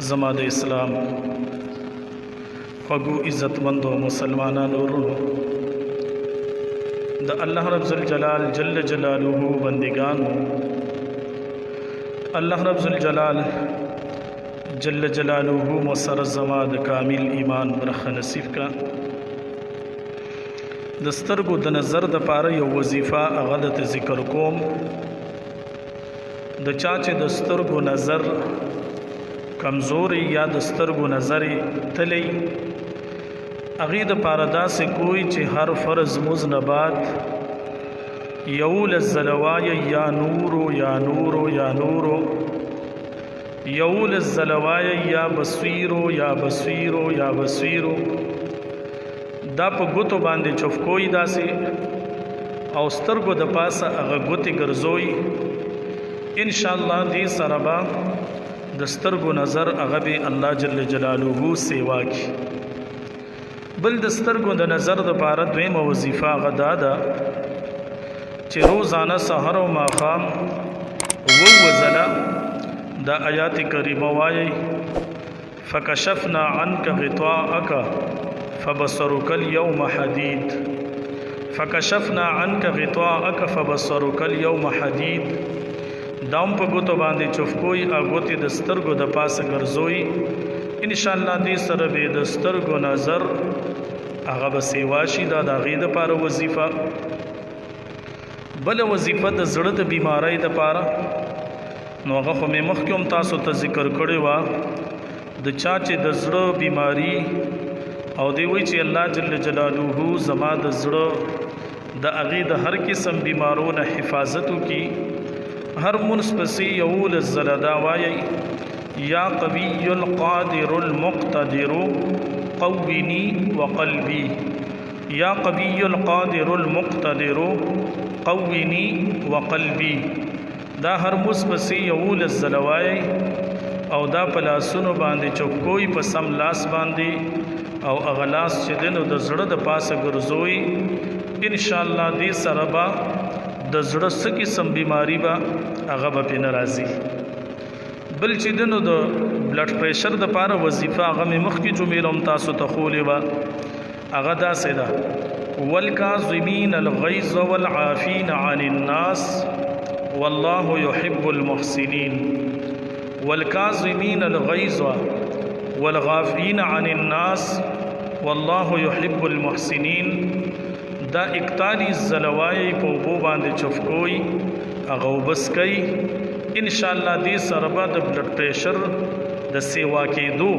زما د اسلام خوږو عزتمندو مسلمانانو وروڼو، د الله رب ذوالجلال جل جلاله بندگانو، الله رب ذوالجلال جل جلاله مو سره زما د کامل ایمان برخه نصیب کړه. د سترګو د نظر د پاره یو وظیفه هغه د ذکر کوم. د چا چې د سترګو نظر کمزوري یا د سترګو نظر تلی، هغې د پاره داسې کوی چې هر فرض مز نه بعد 11 ځله وایه یا نورو یا نورو یا نورو، 11 ځله وایه یا بصیرو یا بصیرو یا بصیرو. دا په ګوتو باندې چفکوی داسې او سترګو د پاسه هغه ګوتې ګرځوي. ان شاء الله دې سره به د سترګو نظر هغه به الله جل جلاله سیوا کی. بل د سترګو د نظر د پاره دویمه وظیفه هغه دا ده چې روزانه سحر او ماښام ووزله د آیات کریمه وایي: فکشفنا عنك غطاءك فبصرك اليوم حديد، فکشفنا عنك غطاءك فبصرك اليوم حديد. دام په ګوتو باندې چفکوي او ګوتې د سترګو د پاسه ګرځوي. ان شاء الله دې سره به د سترګو نظر هغه به سیوا شي. دا د هغې دپاره وظیفه. بله وظیفه د زړه د بیمارۍ دپاره، نو هغه خو مې مخکې هم تاسو ته ذکر کړې وه. د چا چې د زړه بیماری او دی وایي چې الله جل جلاله زما د زړه د هغې د هر قسم بیمارو نه حفاظت وکړي، هر مونځ پسې 11 ځله دا وایي: یا قوی القادر المقتدر قویني وقلبي، یا قوی القادر المقتدر قویني وقلبي. دا هر مونځ پسې 11 ځله وایي او دا په لاسونو باندې چوکوي، په سم لاس باندې، او هغه لاس چې دی نو د زړه د پاسه ګرځوي. ان شاء الله دې سره به د زړه څه قسم بیماری به هغه به پرې نه راځي. بل چې دی نو د بلډ پریشر دپاره وظیفه هغه مې مخکې جمعې له هم تاسو ته ښولې وه، هغه داسې ده: والکاظمین الغیظ والعافین عن الناس والله يحب المحسنین. والکاظمین الغیظ والغافین عن الناس والله يحب المحسنین. دا 41 ځله وایي، په اوبو باندې چفکوي، هغه اوبه څکوي. ان شاء الله دې سره به د بلډ پریشر د سیوا کېدو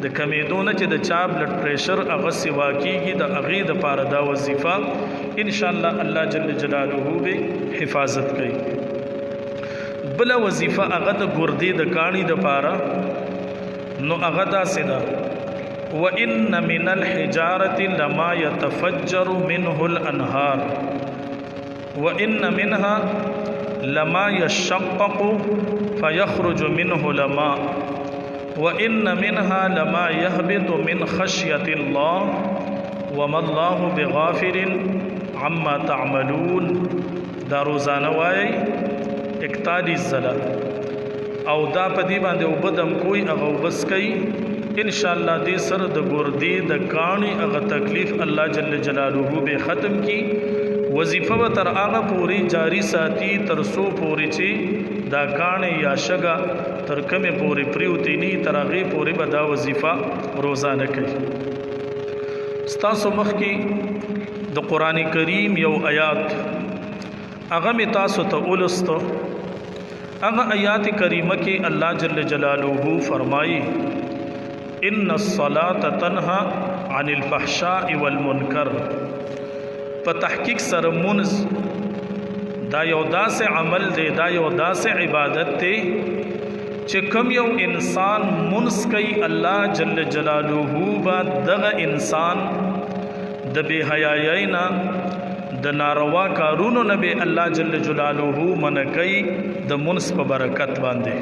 د کمېدو نه، چې د چا بلډ پریشر هغه سیوا کېږي، د هغې دپاره دا وظیفه ان شاء الله الله جل جلاله به حفاظت کوي. بله وظیفه هغه د ګردې د کاڼي دپاره، نو هغه داسې ده: وَإِنَّ مِنَ الْحِجَارَةِ لَمَا يَتَفَجَّرُ مِنْهُ الْأَنْهَارُ وَإِنَّ مِنْهَا لَمَا يَشَّقَّقُ فَيَخْرُجُ مِنْهُ لَمَا وَإِنَّ مِنْهَا لَمَا يَهْبِطُ مِنْ خَشْيَةِ اللَّهِ وَمَا اللَّهُ بِغَافِلٍ عَمَّا تَعْمَلُونَ. دا روزانه وایي 41 ځله او دا په دې باندې اوبه دم کوي، هغه اوبه څکوي. ان شاء الله دې سره د ګردې د کاڼي هغه تکلیف الله جل جلاله به ختم کی. وظیفه به تر هغه پورې جاری ساتي تر څو پورې چې دا کاڼی یا شګه تر کومې پورې پریوتې نی، تر هغې پورې به دا وظیفه روزانه کوي. ستاسو مخکې د قرآن کریم یو آیات هغه مې تاسو ته ولوستو. هغه آیات کریمه کې الله جل جلاله فرمایي: ان الصلاة تنها عن الفحشاء والمنکر. په تحقیق سره مونځ دا یو داسې عمل دی، دا یو داسې عبادت دی چې کوم یو انسان مونځ کوي، الله جل جلاله به دغه انسان د بې حیایۍ نه، د ناروا کارونو نه به الله جل جلاله منع کوي د مونځ په برکت باندې.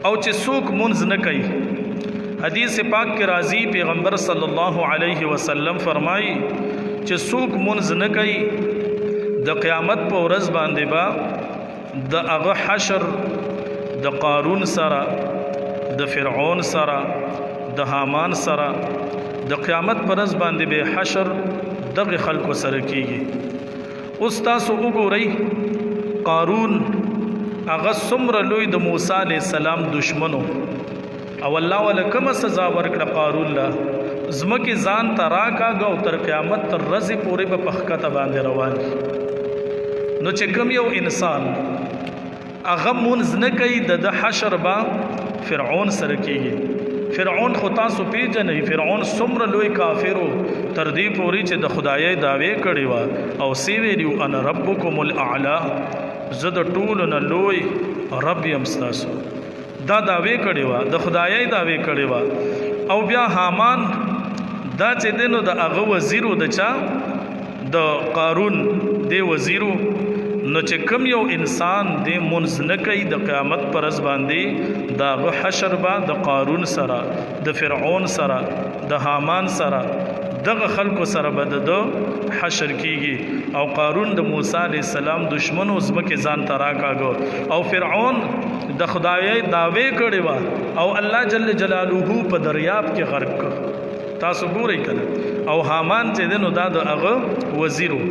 او چې څوک مونځ نه کوي، حدیث پاک کې راځي، پیغمبر صلی الله علیه وسلم فرمایي چې څوک مونځ نه کوي، د قیامت په ورځ باندې به د هغه حشر د قارون سره، د د فرعون سره، د هامان سره، د قیامت پر ورځ باندې به حشر دغه خلکو سره کیږي. اوس تاسو وګورئ قارون هغه څومره لوی د موسی علیه السلام دشمنو، او الله ولا کومه سزا ورکړه قارون له؟ ځمکې ځان ته راکاږه او تر قیامت تر ورځې پورې به په ښکته باندې روان وي. نو چې کوم یو انسان هغه مونځ نه کوي، د ده حشر به فرعون سره کیږي. فرعون خو تاسو پیژنئ، فرعون څومره لوی کافر و، تر دې پورې چې د خدایۍ دعوی کړې وه او څه ویلي وو؟ انا ربکم الاعلی، زه د ټولو نه لوی رب یم ستاسو. دا دعوی کړې وه، د خدایۍ دعوی کړې وه. او بیا هامان دا چې دی نو د هغه وزیر و، د چا؟ د قارون دی وزیر و. نو چې کوم یو انسان دی مونځ نه کوي، د قیامت پر ورځ باندې د هغه حشر به د قارون سره، د فرعون سره، د هامان سره، دغه خلکو سره به د ده حشر کیږي. او قارون د موسی علیه السلام دشمن و، ځمکې ځان ته راکاږه. او فرعون د خدایۍ دعوی کړې وه او الله جل جلاله په دریاب کې غرق کړ. تاسو ګورئ کنه. او هامان چې دی نو دا د هغه وزیر و.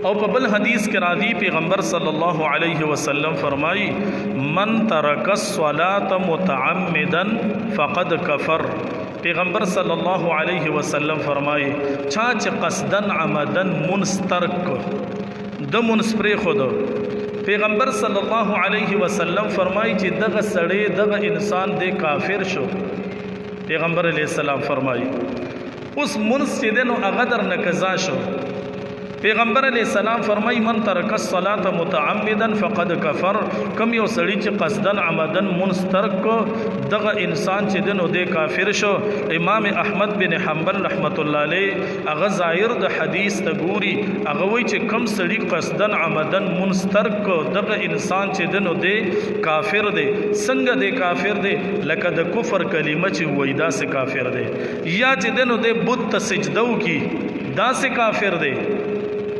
او په بل حدیث کې راځي پیغمبر صلی الله علیه وسلم فرمایي من ترک الصلاة متعمدا فقد کفر. پیغمبر صلی الله علیه وسلم فرمایي چا چې قصدن عمدن مونځ ترک کړ، د مونځ پرېښود، پیغمبر صلی الله علیه وسلم فرمایي چې دغه سړی، دغه انسان دی کافر شو. پیغمبر علیه السلام فرمایي اوس مونځ چې دی نو هغه درنه قضا شو. پیغمبر علیه السلام فرمایي من ترک الصلاة متعمدا فقد کفر. کم یو سړی چې قصدن عمدن مونځ ترک کو، دغه انسان چې دی نو دی کافر شو. امام احمد بن حنبل رحمت الله علیه هغه ظاهر د حدیث ته ګوري، هغه وایي چې کم سړی قصدن عمدن مونځ ترک کو، دغه انسان چې دی نو دی کافر دی. څنګه دی کافر دی؟ لکه د کفر کلمه چې وایي داسې کافر دی، یا چې دی نو دی بت ته سجده وکړي داسې کافر دی.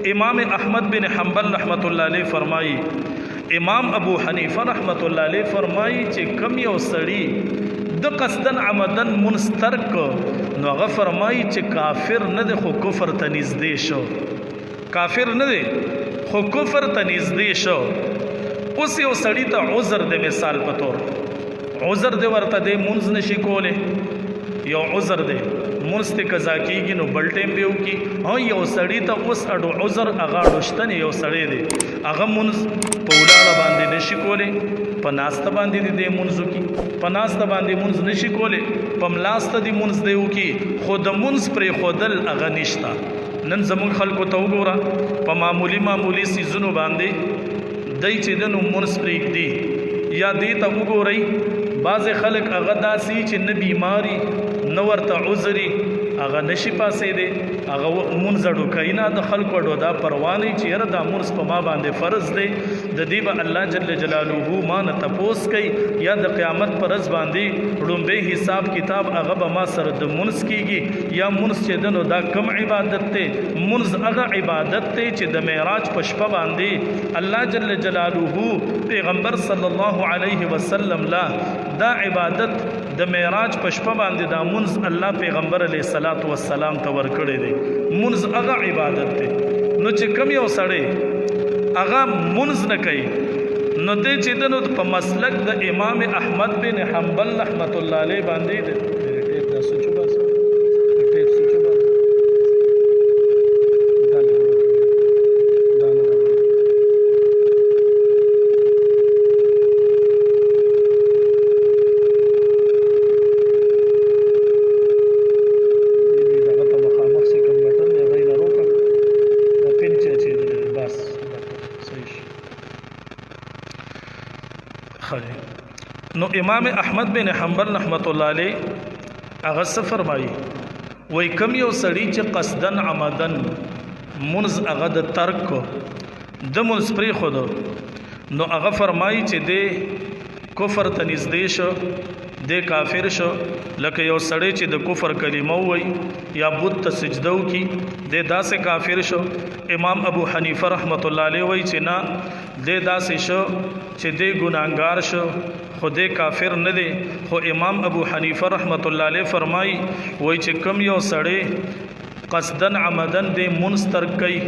امام احمد بن حنبل رحمت الله علیه فرمایي، امام ابو حنیفه رحمت الله علیه فرمایي چې کم یو سړی د قصدن عمدن مونځ ترک کو، نو هغه فرمایي چې کافر نه دی خو کفر ته نږدې شو. کافر نه دی خو کفر ته نږدې شو. اوس یو سړی ته عذر دی، مثال په طور عذر دی ورته، دی مونځ نشي کولی، یو عذر دی، مونځ ته قضا کیږي نو بل ټایم به وکړي. هو یو سړی ته اوس اډو عذر هغه اډو شته نه، یو سړی دی هغه مونځ په ولاړه باندې نشي کولی، په ناسته باندې دی مونځ وکړي، په ناسته باندې مونځ نشي کولی، په ملاسته دی مونځ دی وکړي، خو د مونځ پرېښودل هغه نشته. نن زموږ خلکو ته وګوره، په معمولي معمولي څیزونو باندې دی چې دی نو مونځ پرېږدي. یا دې ته وګورئ بعضې خلک هغه داسې چې نه بیماري نه ورته عذري، هغه نشي پاسېدی، هغه مونځ اډو کوي نه، د خلکو اډو دا پروا نه چې یاره دا مونځ په ما باندې فرض دی، د دې به الله جل جلاله ما نه تپوس کوي، یا د قیامت پر ورځ باندې ړومبی حساب کتاب هغه به ما سره د مونځ کیږي. یا مونځ چې دی نو دا کم عبادت دی؟ مونځ هغه عبادت دی چې د معراج په شپه باندې الله جل جلاله پیغمبر صلی الله علیه وسلم لا دا عبادت د معراج په شپه باندې دا مونځ الله پیغمبر علیه الصلاة والسلام ته ورکړی دی. مونځ هغه عبادت دی. نو چې کوم یو سړی هغه مونځ نه کوي، نو دی چې دی نو په مسلک د امام احمد بن حنبل رحمت الله علیه باندې دی. نو امام احمد بن حنبل رحمت الله علیه هغه څه فرمایي؟ وایي کوم یو سړی چې قصدن عمدن مونځ هغه د ترک کو، د مونځ پرېښود، نو هغه فرمایي چې دی کفر ته نږدې شو، دی کافر شو. لکه یو سړی چې د کفر کلمه ووایي یا بت ته سجده وکړي، دی داسې کافر شو. امام ابو حنیفه رحمت الله علیه وایي چې نه، دی داسې شو چې دی ګناهګار شو، خو دی کافر نه دی. خو امام ابو حنیفه رحمت الله علیه فرمایي، وایي چې کوم یو سړی قصدن عمدن دی مونځ ترک کوي،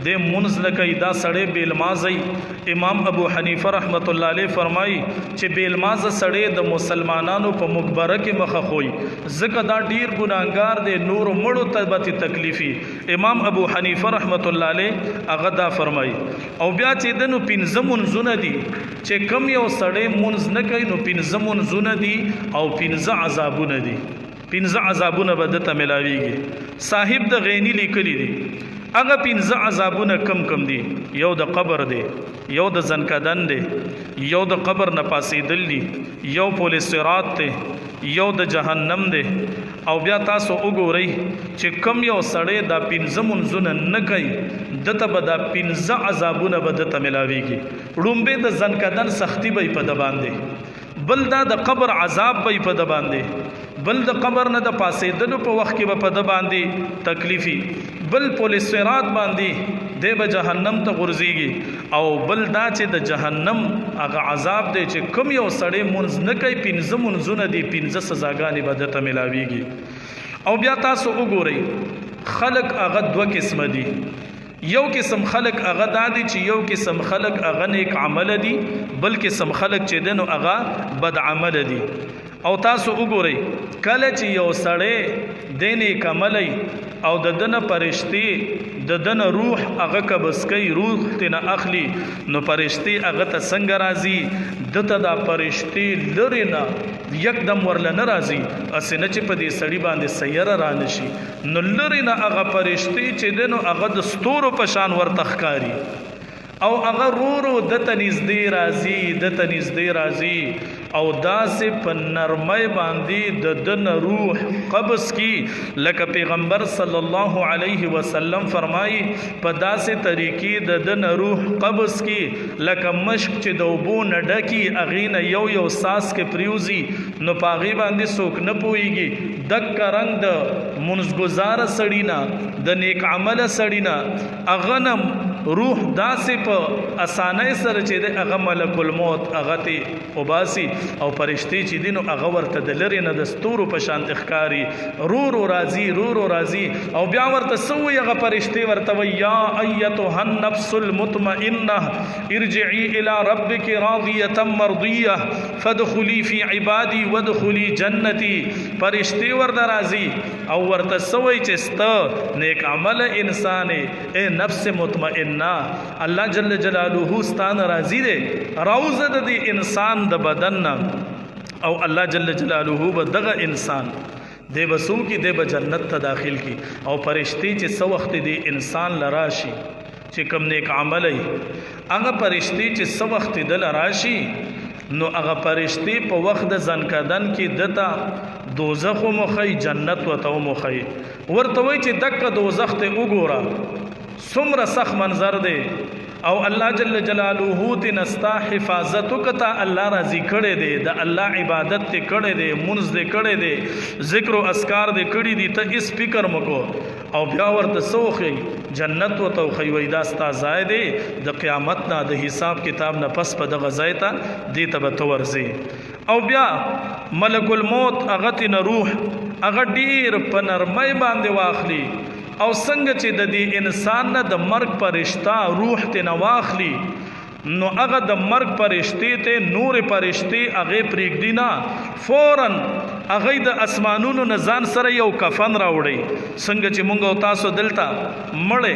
دی مونځ نه کوي، دا سړی بې لمانځه. امام ابو حنیفه رحمت الله علیه فرمایي چې بې لمانځه سړی د مسلمانانو په مقبره کې مخه خوي، ځکه دا ډیر ګناهګار دی، نورو مړو ته به ترې تکلیفي. امام ابو حنیفه رحمت الله علیه هغه دا فرمایي. او بیا چې ده نو پنځه مونځونه دي چې کوم یو سړی مونځ نه کوي نو پنځه مونځونه دي او پنځه عذابونه دي، پنځه عذابونه به ده ته ملاویږي. صاحب د غینی لیکلی دي هغه پنځه عذابونه کم کم دي. یو د قبر دی، یو د زنکدن دی، یو د قبر نه پاسېدل دي، یو پل صراط دی، یو د جهنم دی. او بیا تاسو وګورئ چې کم یو سړی دا پنځه مونځونه نه کوي ده ته به دا پنځه عذابونه به ده ته ملاویږي. ړومبی د زنکدن سختی به یې په ده باندې، بل دا د قبر عذاب به یې په ده باندې، بل د قبر نه د پاسېدلو په وخت کې به په ده باندې تکلیفي، بل پل صراط باندې دی به جهنم ته غورځېږي، او بل دا چې د جهنم هغه عذاب دی چې کوم یو سړی مونځ نه کوي پنځه مونځونه دي، پنځه سزاګانې به ده ته ملاویږي. او بیا تاسو وګورئ خلک هغه دوه قسمه دي. یو قسم خلک هغه دا دي چې یو قسم خلک هغه نیک عمل دي، بل قسم خلک چې دی نو هغه بد عمل دي. او تاسو وګورئ کله چې یو سړی دی نیک عملی او د ده نه فرشتې د ده نه روح هغه قبض کوي، روح ترې نه اخلي، نو فرشتې هغه ته څنګه راځي؟ ده ته دا فرشتې لرې نه یکدم ورله نه راځي، هسې نه چې په دې سړي باندې سیره رانه شي، نو لرې نه هغه فرشتې چې دی نو هغه د ستورو په شان ورته ښکاري، او هغه رو رو ده ته نږدې راځي، ده ته نږدې راځي، او داسې په نرمۍ باندې د ده نه روح قبض کی، لکه پیغمبر صلی الله علیه وسلم فرمایي په داسې طریقې د ده نه روح قبض کی لکه مشک چې د اوبو نه ډکي هغې نه یو یو څاڅکی پریوځي، نو په هغې باندې څوک نه پوهېږي. دکه رنګ د منځګزاره سړي نه، د نیک عمله سړي نه، هغه نه روح داسې په اسانۍ سره چې دی هغه ملک الموت هغه ته وباسي، او فرشتې چې دي نو هغه ورته د لرې نه د ستورو په شان ښکاري، رو رو راځي، رو رو راځي، او بیا ورته څه وایي؟ هغه فرشتې ورته وایي یا ایتها النفس المطمئنه ارجعي الى ربک راضیة مرضیة فادخلي في عبادي وادخلي جنتي. فرشتې ورته راځي او ورته څه وایي چې سته نیک عمله انسان ای نفس مطمئنه، الله جل جلاله ستا نه راضي دی، راوځه د دې انسان د بدن نه، او الله جل جلاله به دغه انسان دی به څه وکړي؟ دی به جنت ته داخل کړي. او فرشتې چې څه وخت دې انسان له راشي چې کوم نیک عمله وي، هغه فرشتې چې څه وخت ده له راشي نو هغه فرشتې په وخت د ځنکدن کې ده ته دوزخ وموښي، جنت ورته وموښي، ورته وایي چې دکه دوزخ ته وګوره څومره سخت منظر دی، او الله جل جلاله ته نستا حفاظت وکړه، الله راضي کړی دی، د الله عبادت ته کړی دی، مونځ دې کړی دی، ذکر او اذکار دې کړي دي، ته هیڅ فکر مه کوه. او بیا ورته څه وښیي؟ جنت ورته وښیي، وایي دا ستا ځای دی، د قیامت نه د حساب کتاب نه پس په دغه ځای ته دې ته به ته ورځې. او بیا ملک الموت هغه ترې نه روح هغه ډېر په نرمۍ باندې واخلي، او څنګه چې د دې انسان نه د مرګ فرشته روح ترې نه واخلي نو هغه د مرګ فرشتې ته نورې فرشتې هغې پرېږدي نه، فوراً هغې د اسمانونو نه ځان سره یو کفن راوړي. څنګه چې مونږ او تاسو دلته مړی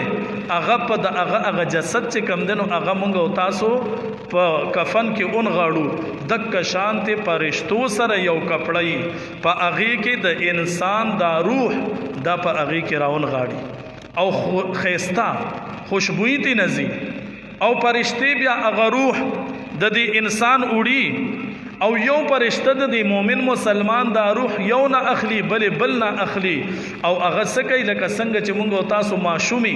هغه په د هغه هغه جسد چې کوم دی نو هغه مونږ او تاسو په کفن کې اونغاړو، دکه شانتې فرشتو سره یو کپړی په هغې کې د انسان دا روح دا په هغې کې راونغاړي، او ښایسته خوشبویي ترې نه ځي، او فرشتې بیا هغه روح د دې انسان وړي، او یو فرشته د دې مؤمن مسلمان دا روح یو نه اخلي بلې بل نه اخلي، او هغه څه کوي؟ لکه څنګه چې مونږ او تاسو ماشومي،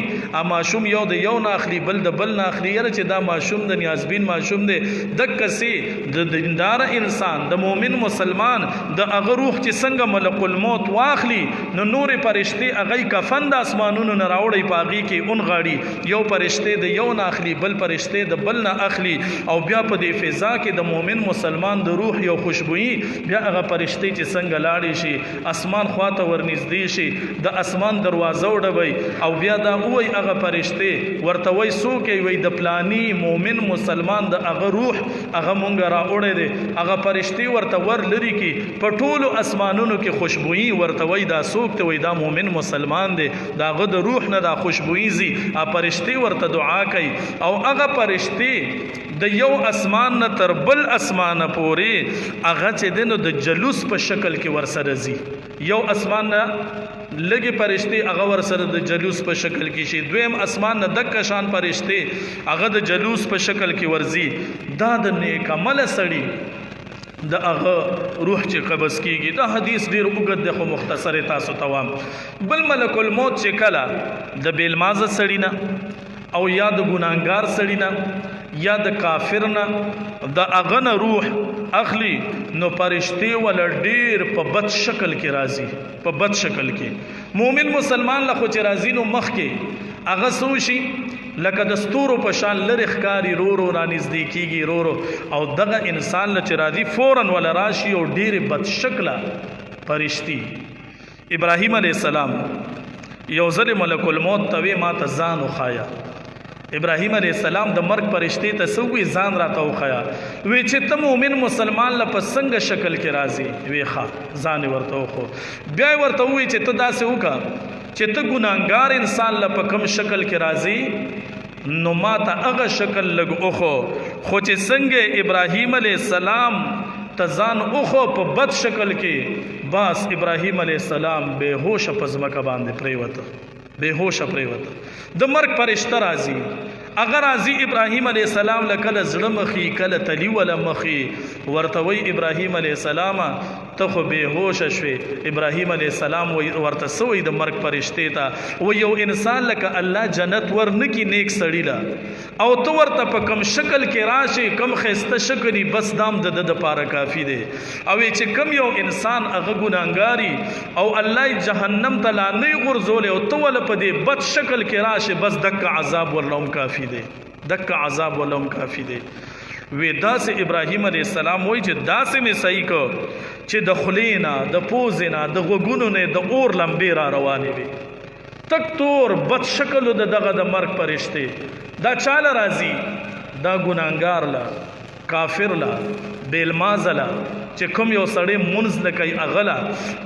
ماشوم یو د یو نه اخلي بل د بل نه اخلي، یاره چې دا ماشوم د نیازبین ماشوم دی، دکسې د دیندار انسان د مؤمن مسلمان د هغه روح چې څنګه ملک الموت واخلي نو نورې فرشتې هغه یې کفن د اسمانونو نه راوړي په هغې کې اونغاړي، یو فرشتې د یو نه اخلي بل فرشتې د بل نه اخلي، او بیا په دې فضا کې د مؤمن مسلمان د د روح یو خوشبويي. بیا هغه پرشتې چې څنګه لاړې شي، اسمان خواته ورنږدې شي، د اسمان دروازه وډبوي او بیا دا ووایي، هغه پرشتې ورته وایي څوک یې؟ وایي د پلاني مؤمن مسلمان د هغه روح هغه مونږ را اوړی دی. هغه پرشتې ورته ور لري کی، په ټولو اسمانونو کې خوشبويي ورته وایي دا څوک دی؟ وایي دا مؤمن مسلمان دی، د هغه د روح نه دا خوشبويي ځي. پرشتې ورته دعا کوي او هغه پرشتې د یو اسمان نه تر بل اسمان پورې هغه چې دی نو د جلوس په شکل کې ورسره ځي. یو اسمان نه لږې پرشتې هغه ورسره د جلوس په شکل کې شي، دویم اسمان نه دکه شان پرشتې هغه د جلوس په شکل کې ورځي. دا د نیک عمله سړي د هغه روح چې قبض کیږي. دا حدیث ډیر اوږد دی خو مختصر تاسو ته وایم. بل ملک الموت چې کله د بېلمازه سړي نه او یا د ګناهګار سړي نه یا د کافر نه د هغه نه روح اخلي، نو پرشتې وله ډیر په بد شکل کې راځي، په بد شکل کې. مؤمن مسلمان له خو چې راځي نو مخکې هغه څه وشي، لکه د ستورو په شان لرې ښکاري، رو رو رانږدې کیږي، رو رو. او دغه انسان له چې راځي فوراً وله راشي او ډېرې بد شکله پرشتي. ابراهیم علیه السلام یو ځل ملک الموت ته وی ما ته ځان وښایه. ابراهیم علیه السلام د مرګ پرشتې ته څه ووی؟ ځان راته وښایه. وی چې ته مؤمن مسلمان له په څنګه شکل کې راځي؟ وی ښه، ځان یې ورته وښو. بیا یې ورته ووی چې ته داسې وکړه چې ته ګناهګار انسان له په کوم شکل کې راځي نو ما ته هغه شکل لږ وښو. خو چې څنګه ابراهیم علیه السلام ته ځان وښو په بد شکل کې، بس ابراهیم علیه السلام بې هوشه په ځمکه باندې پرېوته، بې هوشه پرېوته. د مرګ فرشته راځي، هغه راځي ابراهیم علیه السلام له کله زړه مخي، کله تلي وله مخي، ورته وایي ابراهیم علیه السلام ته خو بې هوشه شوې. ابراهیم علیه السلام ورته څه وایي د مرګ فرشتې ته؟ وایي یو انسان لکه الله جنت ورنکي نیک سړي له، او ته ورته په کم شکل کې راشي، کم ښایسته شکل یې، بس دام د ده دپاره کافي دی. او چې کم یو انسان هغه ګناهګاري او الله یې جهنم ته لا نه غورځولی او ته وله په دې بد شکل کې راشي، بس دکه عذاب ورله هم کافي دی، دکه عذاب ورله هم کافي دی. وی داسې ابراهیم علیه السلام وایي چې داسې مې صحیح که چې د خولې نه، د پوزې نه، د غوږونو نه د اور لمبې را روانې وي، تک تور بد شکلو د دغه د مرګ پرشتې. دا چاله راځي؟ دا ګناهګار له، کافر له، بېلمازه له، چې کوم یو سړی مونځ نه کوي هغه له،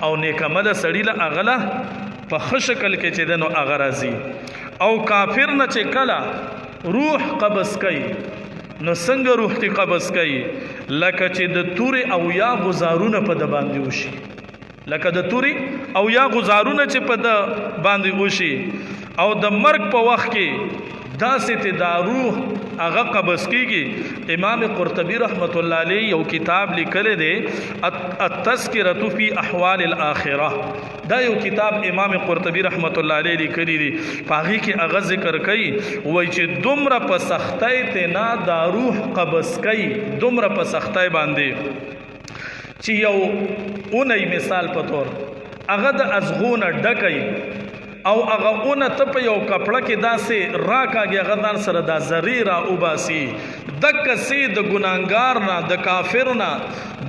او نیک عمله سړي له هغه له په ښه شکل کې چې دی نو هغه راځي. او کافر نه چې کله روح قبض کوي نو څنګه روح تی قبض کوي؟ لکه چې د تورې او یا غزارونه په د باندې وشي، لکه د تورې او یا غزارونه چې په د باندې وشي. او د مرګ په وخت کې داسې ته دا روح هغه قبض کیږي. امام قرطبي رحمت الله علیه یو کتاب لیکلی دی، التذکرة فی احوال الاخره. دا یو کتاب امام قرطبي رحمت الله علیه لیکلی دی، په هغې کې هغه ذکر کوي، وایي چې دومره په سختۍ ته نه دا روح قبض کوي، دومره په سختۍ باندې چې یو اونۍ مثال په طور هغه د ازغونه ډکوي او هغه اونه ته په یو کپړه کې داسې راکاږي، هغه ځان سره دا ذرې را وباسي، دکسې د ګناهګار نه، د کافر نه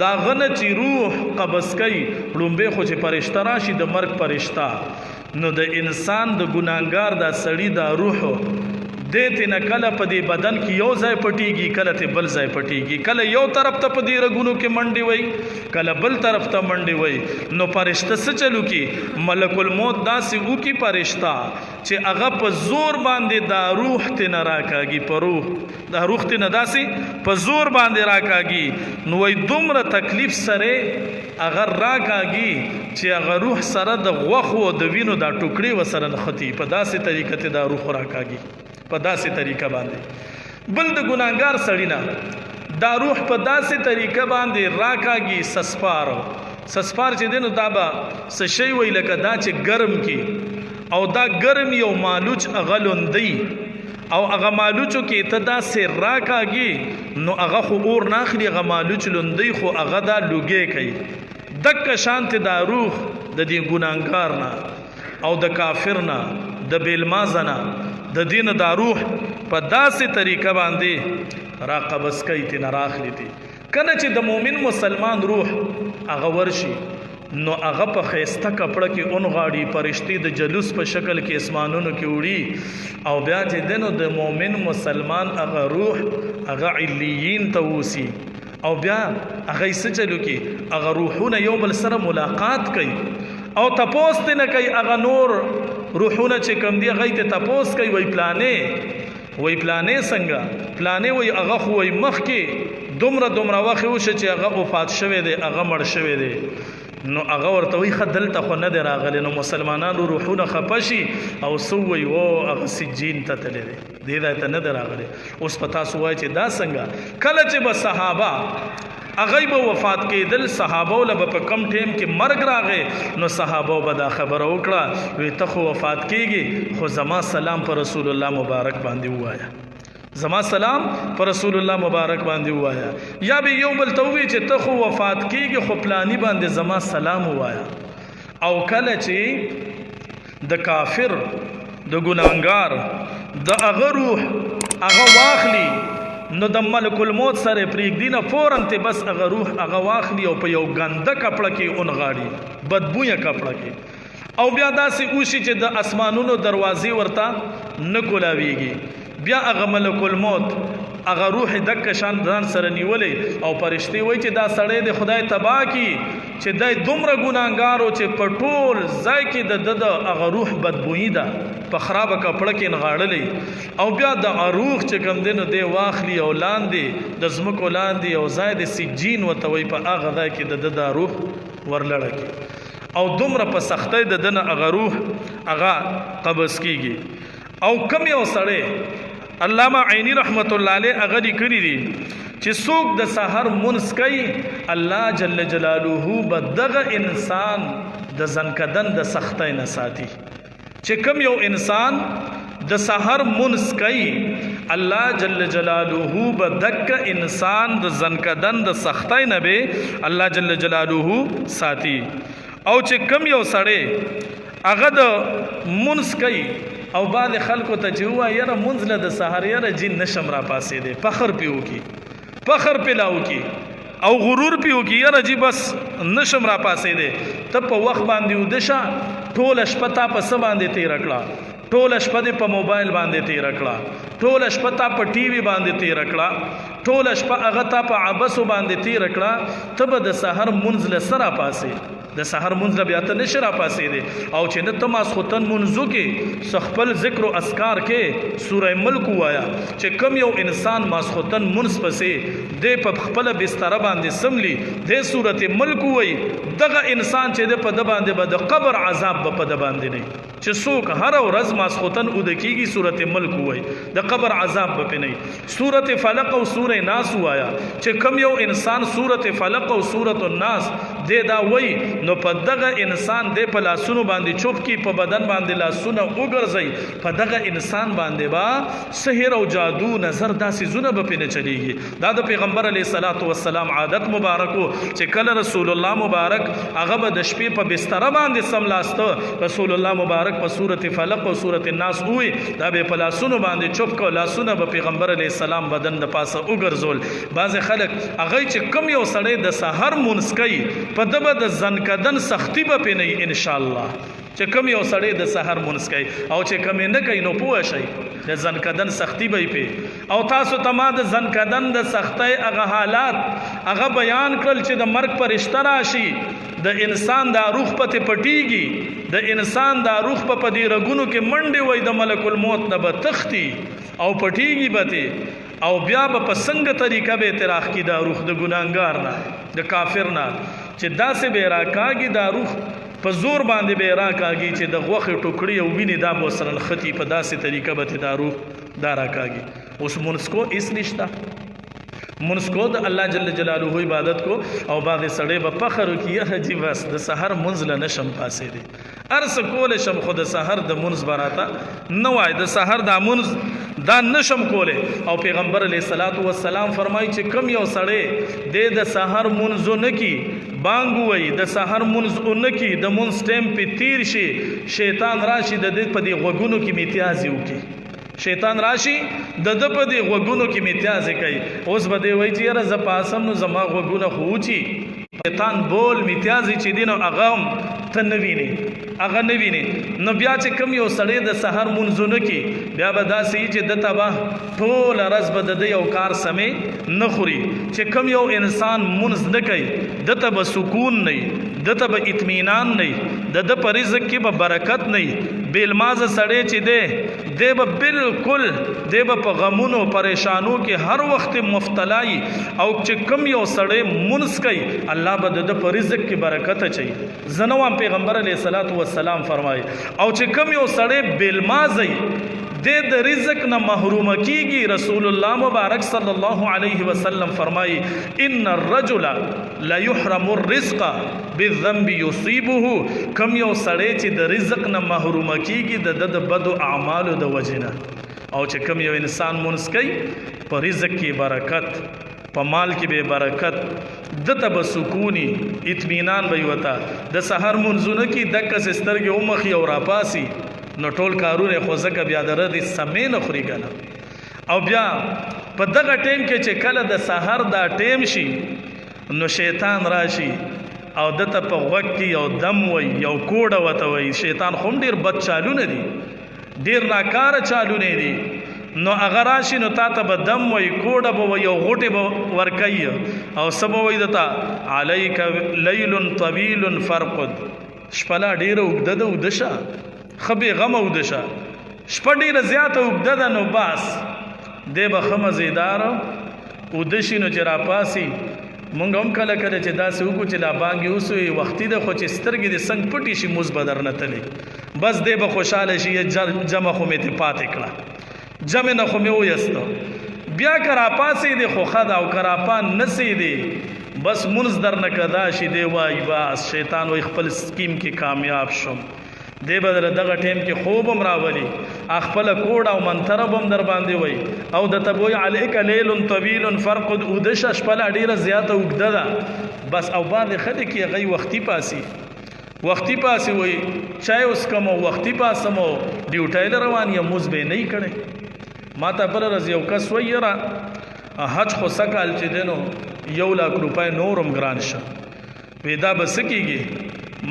دا هغه نه چې روح قبض کوي. ړومبی خو چې فرشته راشي د مرګ فرشته، نو د انسان د ګناهګار دا سړي دا روح دی تې نه کله په دې بدن کې یو ځای پټیږي، کله تې بل ځای پټیږي، کله یو طرف ته په دې رګونو کې منډې وي، کله بل طرف ته منډې وي. نو فرشته څه چلو کی؟ ملک الموت داسې وکي فرشته چې هغه په زور باندې دا روح تې نه راکاږي، په روح دا روح تې نه داسې په زور باندې راکاږي. نو وایي دومره تکلیف سره هغه راکاږي چې هغه روح سره د غوښو او د وینو دا ټوکړې ورسره نښتي، په داسې طریقه ته دا روح راکاږي، په داسې طریقه باندې. بل د ګناهګار سړي نه دا روح په داسې طریقه باندې راکاږي، سسپار سسپار چې دی نو دا به څه شی وي، لکه دا چې ګرم کی، او دا ګرم یو مالوچ هغه لوندی، او هغه مالوچو کې ته داسې راکاږي نو هغه خو اور نه اخلي، هغه مالوچ لوندی خو هغه دا لوګی کوي. دکه شانتې دا روح د دې ګناهګار نه او د کافر نه، د بېلمازه نه، د دې نه دا روح په داسې طریقه باندې را قبض کوي، ترې نه راخلي ترې. کله چې د مؤمن مسلمان روح هغه ورشي نو هغه په ښایسته کپړه کې اونغاړي، فرشتې د جلوس په شکل کې اسمانونو کې وړي، او بیا چې دی نو د مؤمن مسلمان هغه روح هغه علیین ته ووسي، او بیا هغه یې څه چلو کې هغه روحونه یو بل سره ملاقات کوي او تپوس ترې نه کوي. هغه نور روحونه چې کوم دي هغه یې ترې تپوس کوي، وایي پلانې، وایي پلانې څنګه، پلانې وایي هغه خو وایي مخکې دومره دومره وخت وشو چې هغه وفات شوی دی، هغه مړ شوی دی. نو هغه ورته وایي ښه دلته خو نه دی راغلی. نو مسلمانانو روحونه خفه شي او څه ووایي، او هغه سجین ته تللی دی، دې ځای ته نه دی راغلی. اوس په تاسو وایي چې دا څنګه؟ کله چې به صحابه هغوی به وفات کېدل، صحابو له به په کم ټیم کې مرګ راغی، نو صحابو به دا خبره وکړه، وی ته خو وفات کېږي خو زما سلام پر رسول الله مبارک باندې ووایه، زما سلام پر رسول الله مبارک باندې ووایه. یا به یو بل ته ووایي چې ته خو وفات کېږي خو پلانی باندې زما سلام ووایه. او کله چې د کافر د ګناهګار د هغه روح هغه واخلي نو د ملک الموت سره پرېږدي نه، فوراً ته بس هغه روح هغه واخلي او په یو ګنده کپړه کې ونغاړي، بدبویه کپړه کې، او بیا داسې وشي چې د اسمانونو دروازې ورته نه کولاویږي. بیا هغه ملک الموت هغه روح دک شان ځان سره نیولی او فرشتې وایي چې دا سړی د خدای تباه کړي چې دی دومره ګناهګار و چې په ټول ځای کې د ده د هغه روح بدبویي ده، په خرابه کپړه کې نغاړلی. او بیا د روح چې کوم دی نو دی واخلي او لاندې د ځمکو لاندې یو ځای د سجین ورته وایي، په هغه ځای کې د ده دا روح ورلړه کړي او دومره په سختۍ د ده نه هغه روح هغه قبض کیږي. او کم یو سړی علامه عینی رحمت الله علیه هغه لیکلي دي چې څوک د سحر مونځ کوي الله جل جلاله به دغه انسان د ځنکدن د سختۍ نه ساتي. چې کوم یو انسان د سحر مونځ کوي الله جل جلاله به دک انسان د ځنکدن د سختۍ نه به الله جل جلاله ساتي. او چې کوم یو سړی هغه د مونځ کوي او بعضې خلکو ته چې ووایي یاره مونځ له د سحر یاره جین نشم راپاڅېدی، فخر پې وکړي، فخر پې لا وکړي او غرور پې وکړي، یاره جي بس نشم راپاڅېدی، ته په وخت باندې ویده شه، ټوله شپه تا په څه باندې تېره کړه، ټوله شپه دې په موبایل باندې تېره کړه، ټوله شپه تا په ټي وي باندې تېره کړه، ټوله شپه هغه تا په عبسو باندې تېره کړه، ته به د سحر مونځ له څه راپاڅې؟ د سحر مونځ له بیا ته نشې راپاڅېدی. او چې نه ته ماسخوتن مونځ وکې، څه خپل ذکر و اذکار کې سوره ملک ووایه، چې کوم یو انسان ماسخوتن مونځ پسې دی په خپله بستره باندې سملي دی سورت ملک ووایي، دغه انسان چې دی په ده باندې به د قبر عذاب به په ده باندې نه وي. چې څوک هره ورځ ماسخوتن اوده کېږي سورت ملک ووایي د قبر عذاب به پې نه وي. سورت فلق او سورة ناس ووایه، چې کوم یو انسان سورت فلق او سورت الناس دی دا وایي نو په دغه انسان دی په لاسونو باندې چوپ کی، په بدن باندې لاسونه وګرځي، په دغه انسان باندې به سحر او جادو نظر دا څیزونه به پې نه چلیږي. دا د پیغمبر علیه الصلاة والسلام عادت مبارک و چې کله رسول الله مبارک هغه به د شپې په بستره باندې سملاسته، رسول الله مبارک په سورت فلق او سورت الناس ووی، دا به په لاسونو باندې چوپ کو، لاسونه به پیغمبر علیه السلام بدن د پاسه وګرځول. بعضې خلک هغه چې کوم یو سړی د سحر مونځ کوي په ده به د ځنکدن سختي به پې نه وي انشاءالله. چې کوم یو سړی د سحر مونځ کوي او چې کوم یې نه کوي نو پوه شئ د ځنکدن سختي به یې پې. او تاسو ته ما د ځنکدن د سختۍ هغه حالات هغه بیان کړل چې د مرګ فرشته راشي، د انسان دا روح په تې پټیږي، د انسان دا روح په دې رګونو کې منډې وایي، د ملک الموت نه به تښتي او پټیږي به تې، او بیا به په څنګه طریقه به اعتراف کړي دا روح د ګناهګار نه، د کافر نه، چې داسې به یې راکاږي دا روح په زور باندې به یې راکاږي چې د غوښې ټوکړې او وینې دا به ورسره نښتي، په داسې طریقه به ترې دا روح دا راکاږي. اوس مونځ کو هېڅ نشته، مونځ کو د الله جل جلاله عبادت کو، او بعضې سړی به فخر وکړي یاره جي بس د سحر مونځ له نه شم پاڅېدی، هر څه کولی شم خو د سحر د مونځ به راته نه وایي، د سحر دا مونځ دا نشم کولی. او پیغمبر علیه الصلاة والسلام فرمایي چې کوم یو سړی دی د سحر مونځ ونه کړي، بانګ ووایي، د سحر مونځ ونه کړي، د مونځ ټایم پې تیر شي، شیطان راشي د دې په دې غوږونو کې میتیازې وکړي، شیطان راشي د د په دې غوګونو کې میتیازې کوي. اوس به دی وایي چې یاره زه پاسم نو زما غوګونه خو وچي. شیطان بول میتیازې چې دي نو هغه هم ته نه وینې، هغه نه وینې. نو بیا چې کوم یو سړی د سحر مونځونه کوي بیا به داسې وي چې ده ته به ټوله ورځ به د ده یو کار سمې نه خوري. چې کوم یو انسان مونځ نه کوي ده ته به سکون نه وي، ده ته به اطمینان نه وي، د ده په رزق کې به برکت نه وي. بې لمانځه سړی چې دی، دی به بالکل دی به په غمونو پریشانو کې هر وخت مفتلا وي. او چې کوم یو سړی مونځ کوي الله به د ده په رزق کې برکت اچوي. زه نه وایم پیغمبر علیه الصلاة والسلام فرمایي. او چې کوم یو سړی بې لمانځه وي دی د رزق نه محروم کیږي. رسول الله مبارک صلی الله علیه وسلم فرمایي ان الرجل لا يحرم الرزق بالذنب يصيبه. کوم یو سړی چې د رزق نه محروم کیږي د ده د بدو اعمالو د وجې نه. او چې کوم یو انسان مونځ کوي په رزق کې برکت، په مال کې به برکت، ده ته به سکوني اطمینان به وته. د سحر مونځونه کې دکسې سترګې ومخي او راپاسي نو ټول کارونه خو ځکه بیا د ردې سمې نه خوري که نه. او بیا په دغه ټیم کې چې کله د سحر دا ټیم شي نو شیطان راشي او ده ته په غوږ کې یو دم وایي، یو کوډه ورته وایي. شیطان خو هم ډېر بد چالونه دي، ډېر ناکاره چالونه دي. نو هغه راشي نو تا ته به دم وایي، کوډه به وایي او غوټې به ورکوي او څه به وایي ده ته، علیک لیل طویل فرقد. شپه لا ډېره اوږده ده، اوده شه، ښه بېغمه اوده شه. شپه ډېره زیاته اوږده ده نو بس دی به ښه مزېدار اوده شي. نو چې راپاسي مونږ هم کله کله چې داسې وکړو چې لا بانګې وسوې وختي ده، خو چې سترګې دې څنګه پټې شي موز به درنه تلې، بس دی به خوشحاله شي، جمع خو مې ترې پاتې کړه، جمع نه خو مې ویسته. بیا که راپاڅېدې خو ښه ده، او که راپا نه څېدې بس مونځ درنه کدا شي. دی وایي بس شیطان وایي خپل سکیم کې کامیاب شوم. دی به در دغه ټیم کې خوب هم راولي، خپله کوډه او منتره به هم در باندې وایي او درته به وایي علیک لیل طویل فرقد. اوده شه، شپه لا ډېره زیاته اوږده ده بس. او بعضې خلک یې هغوی وختي پاسي، وختي پاسي وایي چای وڅکم او وختي پاسم او ډیوټۍ له روان یم، مونځ به یې نه وي کړی. ما ته بله ورځ یو کس وایي یاره حج خو سږ کال چې دی نو 1 لاک روپۍ نور هم ګران شه. وی دا به څه کېږي؟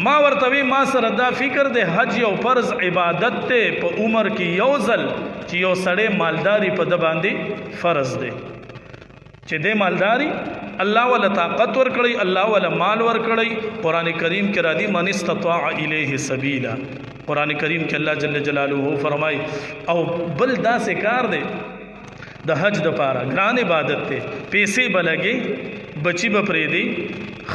ما ورته وی ما سره دا فکر دی حج یو فرض عبادت دی، په عمر کې یو ځل چې یو سړی مالداري په ده باندې فرض دی، چې دی مالداري الله ولا طاقت ورکړي، الله ولا مال ورکړي. قرآن کریم کې را دي من استطاع الیه سبیلا. قرآن کریم کې الله جل جلاله فرمای. او بل داسې کار دی د حج د پاره ګران عبادت دی، پیسې به لګي، بچي به پرېږدي،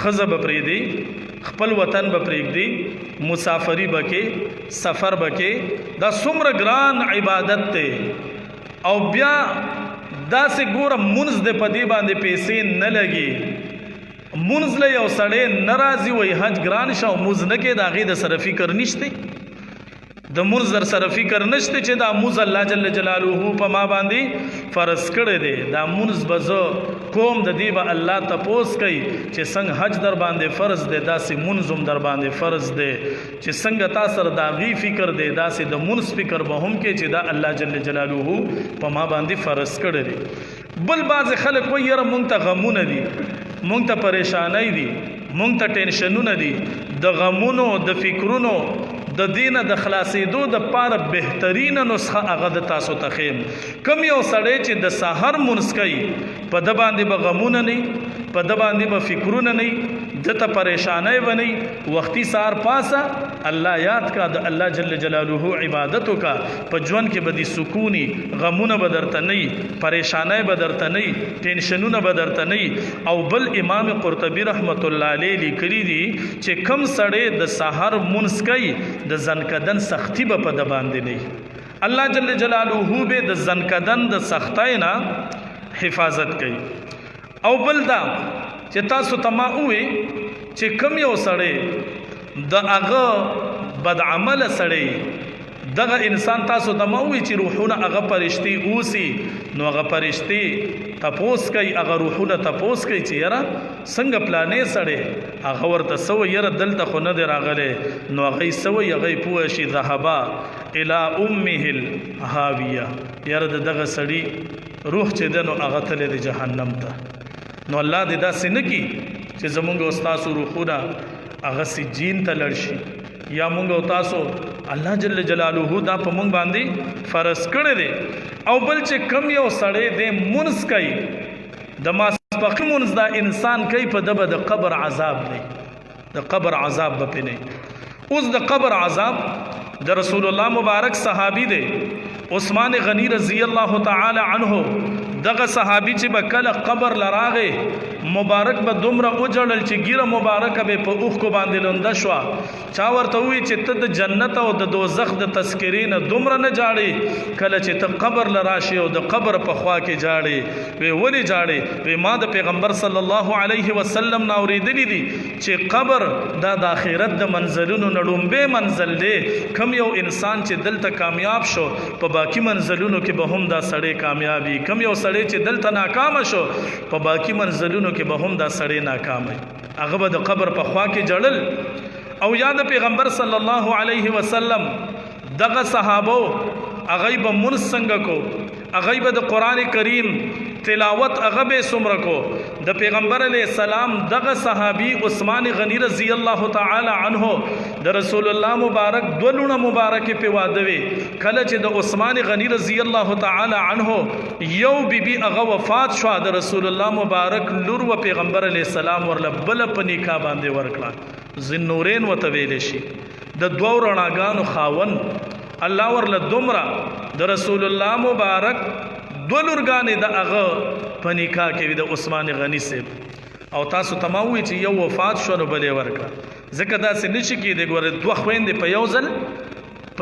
ښځه به پرېږدي، خپل وطن به پرېږدي، مسافري به کې، سفر به کې، دا څومره ګران عبادت دی. او بیا داسې ګوره مونځ دی په دې باندې پیسې نه لګي، مونځ له یو سړی نه راځي وایي حج ګران شه او مونځ نه کوي، د هغې د سره فکر نشته، د مونځ در سره فکر نشته چې دا مونځ الله جل جلاله په ما باندې فرض کړی دی، دا مونځ به زه کوم، د دې به الله تپوس کوي چې څنګه حج در باندې فرض دی، داسې مونځ هم در باندې فرض دی، چې څنګه تا سره د هغې فکر دی داسې د مونځ فکر به هم کوي چې دا الله جل جلاله په ما باندې فرض کړی دی. بل بعضې خلک وایي یاره مونږ ته غمونه دي، مونږ ته پریشانۍ دي، مونږ ته ټینشنونه دي، د غمونو د فکرونو د دینه د خلاصېدو د پاره بهترینه نسخه هغه د تاسو ته ښیم. کوم یو سړی چې د سحر مونځ کوي په ده باندې به غمونه نه وي، په ده باندې به فکرونه نه وي، ده ته پریشانۍ به نه وي. وختي سهار پاسه الله یاد کا، د الله جل جلاله عبادت وکړه، په ژوند کې به دې سکوني، غمونه به درته نه وي، پریشانۍ به درته نه وي، ټینشنونه به درته نه وي. او بل امام قرطبي رحمت الله علیه لیکلي دي چې کوم سړی د سحر مونځ کوي د ځنکدن سختی به په ده باندې نه وي، الله جل جلاله به د ځنکدن د سختۍ نه حفاظت کوي. او بل دا چې تاسو ته ما ووی چې کوم یو سړی د هغه بدعمله سړی دغه انسان تاسو ته ما ووی چې روحونه هغه فرشتې اوسي، نو هغه فرشتې تپوس کوي، هغه روحونه تپوس کوي چې یاره څنګه پلانې سړی، هغه ورته څه وایي، یاره دلته خو نه دی راغلی. نو هغوی څه وایي؟ هغوی پوه شي ذهبا الی امه الهاویه، یاره د دغه سړي روح چې ده نو هغه تللی دی جهنم ته. نو الله دې داسې نه کړي چې زمونږ او ستاسو روحونه هغه سجین ته لړ شي، یا مونږ او تاسو الله جل جلاله دا په مونږ باندې فرض کړی دی. او بل چې کم یو سړی دی مونځ کوي، د ماسپښین مونځ دا انسان کوي، په ده به د قبر عذاب دی، د قبر عذاب به پرې نه. اوس د قبر عذاب د رسول الله مبارک صحابي دی عثمان غنی رضی الله تعالی عنه، دغه صحابي چې به کله قبر لراغه مبارک به دومره وجړل چې ګیره مبارکه به په اوښکو باندې لنده شوه. چا ورته وویل چې ته د جنت او د دوزخ د تذکرې نه دومره نه جاړې کله چې ته قبر له راشې او د قبر په خوا کې جاړې. وی ولې جاړې؟ وی ما د پیغمبر صلی الله علیه وسلم نه اورېدلي دي چې قبر دا د آخرت د منزلونو نه ړومبی منزل دی. کم یو انسان چې دلته کامیاب شو په باقي منزلونو کې به هم دا سړی کامیابي، کم یو سړی چې دلته ناکام شو په باقي منزلونو کې به هم دا سړی ناکام وي. هغه به د قبر په خوا کې جړل. او یا د پیغمبر صلی الله علیه وسلم دغه صحابو هغوی به مونځ څنګه کو، هغوی به د قرآن کریم تلاوت هغه به څومره کو. د پیغمبر علیه السلام دغه صحابي عثمان غنی رضی الله تعالی عنه د رسول الله مبارک دوه لوڼه مبارکې پې واده وې. کله چې د عثمان غنی رضی الله تعالی عنه یو بیبي هغه وفات شوه، د رسول الله مبارک لور و پیغمبر علیه السلام ورله بله په نکاح باندې ورکړه، ذوالنورین ورته ویلی شي، د دوو رڼاګانو خاوند. الله ورله دومره د رسول الله مبارک دوه لورګانې د هغه په نکاح کې وي د عثمان غني صاحب. او تاسو ته ما وویل چې یو وفات شو نو بلې ورکړه، ځکه داسې نشي کېدی. ګوره دوه خویندې په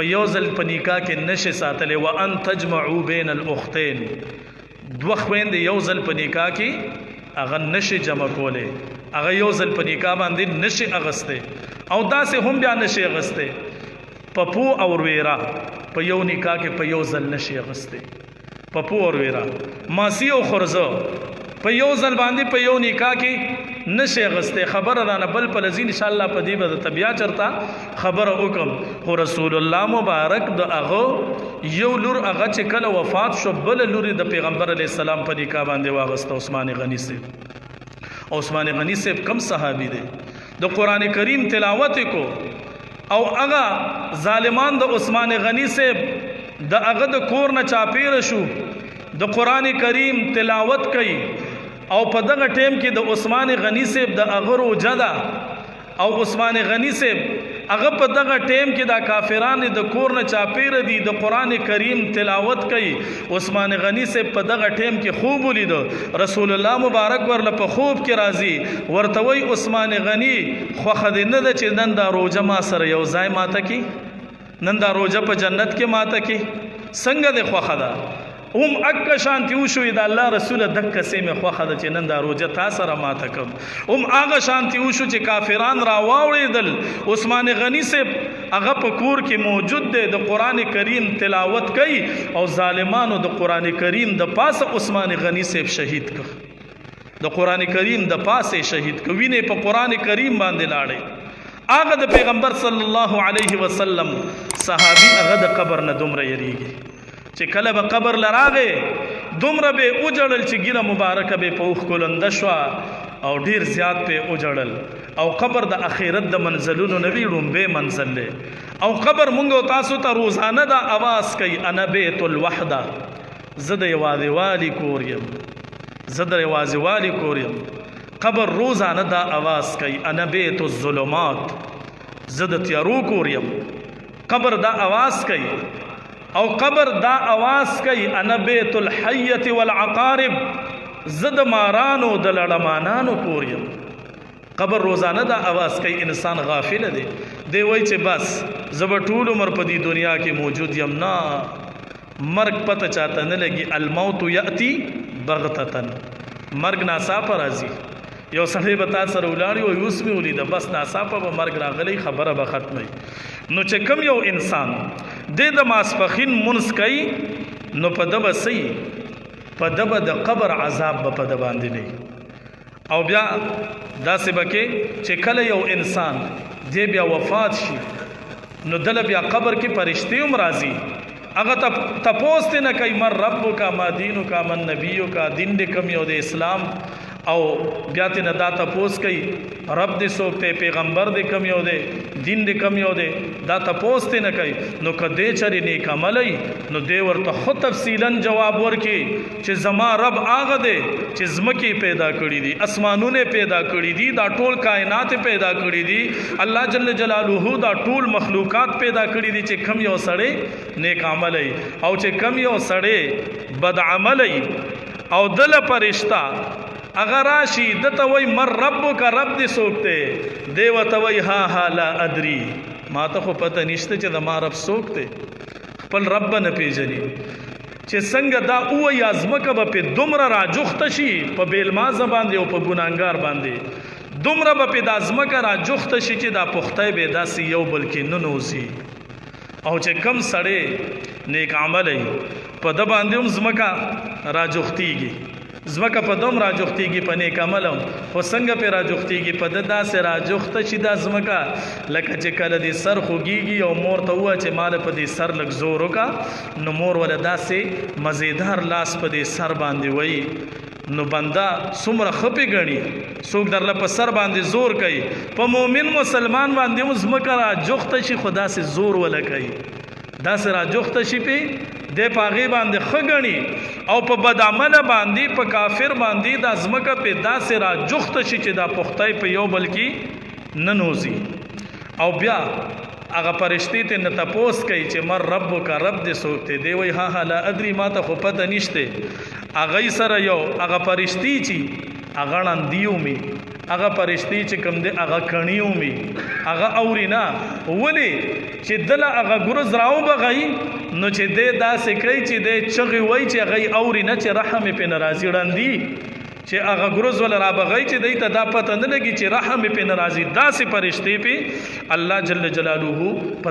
یو ځل په نکاح کې نشي ساتلی. وان تجمعوا بین الاختین، دوه خویندې یو ځل په نکاح کې هغه نشي جمع کولی، هغه یو ځل په نکاح باندې نشي اغستی، او داسې هم بیا نشي اغستی. پپو او ورویره په یو نکاح کې په یو ځل نشي اغستی، پپو او ورویره، ماسی او خورزه په یو ځل باندې په یو نکاح کې نشي اغستی. خبره رانه بل په لذي ان شاء الله په دې به د بیا چرته خبره وکم. خو رسول الله مبارک د هغه یو لور هغه چې کله وفات شو بله لور د پیغمبر علیه السلام په نکاح باندې واغسته، عثمان غني صاحب. عثمان غني صاحب کم صحابي دی، د قرآن کریم تلاوت کو، او هغه ظالمان د عثمان غني صاحب د هغه د کور نه چاپیره شو، د قرآن کریم تلاوت کوي، او په دغه ټیم کې د عثمان غني صاحب د هغه روژه ده، او عثمان غني صاحب هغه په دغه ټیم کې دا کافران د کور نه چاپیره دي، د قرآن کریم تلاوت کوي. عثمان غني صاحب په دغه ټیم کې خوب ولید، رسول الله مبارک ورله په خوب کې راځي، ورته وایي عثمان غني خوښه دې نه ده چې نن دا روژه ما سره یو ځای ماته کړي، نن دا روژه په جنت کې ماته کړي، څنګه دې خوښه ده؟ هم اکه شانتي وشوې د الله رسوله دکسې مې خوښه ده چې نن دا روژه تا سره ماته کړم. هم هغه شانتي وشو چې کافران را واوړېدل، عثمان غني صاحب هغه په کور کې موجود دی، د قرآن کریم تلاوت کوي، او ظالمانو د قرآن کریم د پاسه عثمان غني صاحب شهید کړ، د قرآن کریم د پاسه شهید کړ، وینې په قرآن کریم باندې لاړې. هغه د پیغمبر صلی الله علیه وسلم صحابي هغه د قبر نه دومره یریږي چې کله به قبر لراغې دومره به وجړل چې ګیره مبارکه به په اوښکو لنده شوه، او ډیر زیات به وجړل. او قبر د اخرت د منزلونو نه وي ړومبی منزل دی. او قبر مونږ او تاسو ته روزانه دا اواز کوي، انا بیت الوحده، زه د یوازېوالي کور یم، زه د یوازېوالي کور یم. قبر روزانه دا اواز کوي، انا بیت الظلمات، زه د تیارو کور یم. قبر دا اواز کوي، او قبر دا اواز کوي، انا بیت الحیة والعقارب، زه د مارانو د لړمانانو کور یم. قبر روزانه دا اواز کوي، انسان غافل دی، دی وایي چې بس زه به ټول عمر په دې دنیا کې موجود یم. نه، مرګ پته چاته نه لګي. الموت یأتي بغتتن، مرګ ناڅاپه راځي. یو سړی به تا سره ولاړ وي، اوس مې ولیده، بس ناڅاپه به مرګ راغلی، خبره به ختمه وي. نو چې کوم یو انسان دی د ماسپښین مونځ کوي، نو په ده به څه وي؟ په ده به د قبر عذاب به په ده باندې نه. او بیا داسې به کې چې کله یو انسان دی بیا وفات شي، نو دله بیا قبر کې پرشتې هم راځي، هغه تپوس ته نه کوي من ربک ما دینک من نبیک، دین دې کوم یو د اسلام، او بیا ته نه دا تپوس کوي رب دې څوک دی، پیغمبر دې کوم یو دی، دین دې کوم یو دی، دا تپوس ته نه کوي. نو که دې چرې نیک عملی، نو دې ورته خو تفصیلا جواب ورکړي چې زما رب هغه دی چې ځمکې پیدا کړي دي، اسمانونه پیدا کړي دي، دا ټول کائنات پیدا کړي دي، الله جل جلاله دا ټول مخلوقات پیدا کړي دي، چې کم یو سړی نیک عملی او چې کم یو سړی بد عملی، او دله پرشتہ هغه راشي دته وای مر ربک، رب دې څوک دی، دی ورته وای ها ها لا ادري، ما ته خو پته نشته چې د ما رب څوک دی، خپل رب به نه پیژني. چې څنګه دا ووایي ځمکه به پې دومره راجوخته شي په بېلمازه باندې او په ګناهګار باندې، دومره به پې دا ځمکه راجوخته شي چې دا پښتۍ به داسې یو بل کې ننوځي. او چې کم سړی نیک عملی په ده باندې هم ځمکه راجوختیږي، ځمکه په دوم راجوختیږي په نیک عمل هم، خو څنګه پې راجوختیږي؟ په ده داسې راجوخته شي دا ځمکه لکه چې کله دې سر خوږیږي او مور ته ووایه چې ماله په دې سر لږ زور وکړه، نو مور وله داسې مزیدار لاس په دې سر باندې وایي، نو بنده څومره ښه پې ګڼي، څوک درله په سر باندې زور کوي، په مؤمن مسلمان باندې هم ځمکه راجوخته شي خو داسې زور وله کوي، داسې راجوخته شي پې دی په هغې باندې ښه ګڼي، او په بدعمله باندې په کافر باندې دا ځمکه پې داسې راجوخته شي چې دا پښتۍ په یو بل کې ننوځي. او بیا هغه پرشتې ته نه تپوس کوي چې مر ربک، رب دې څوک دی، دی وایي ها ها لا ادري، ما ته خو پته نشته. هغې سره یو هغه پرشتې چې هغه ړندې ومي، هغه پرشتې چې کوم دی هغه کڼې ومي، هغه اوري نه، ولې چې دله هغه ګرز راوبغوي، نو چې دی داسې کوي چې دی چغې وایي چې هغه یې اوري نه، چې رحم یې پرې نه راځي، ړندي چې هغه ګرز وله رابغوي چې دی ته دا پته نه لګي چې رحم یې پرې نه راځي، داسې پرشتې پې الله جل جلاله په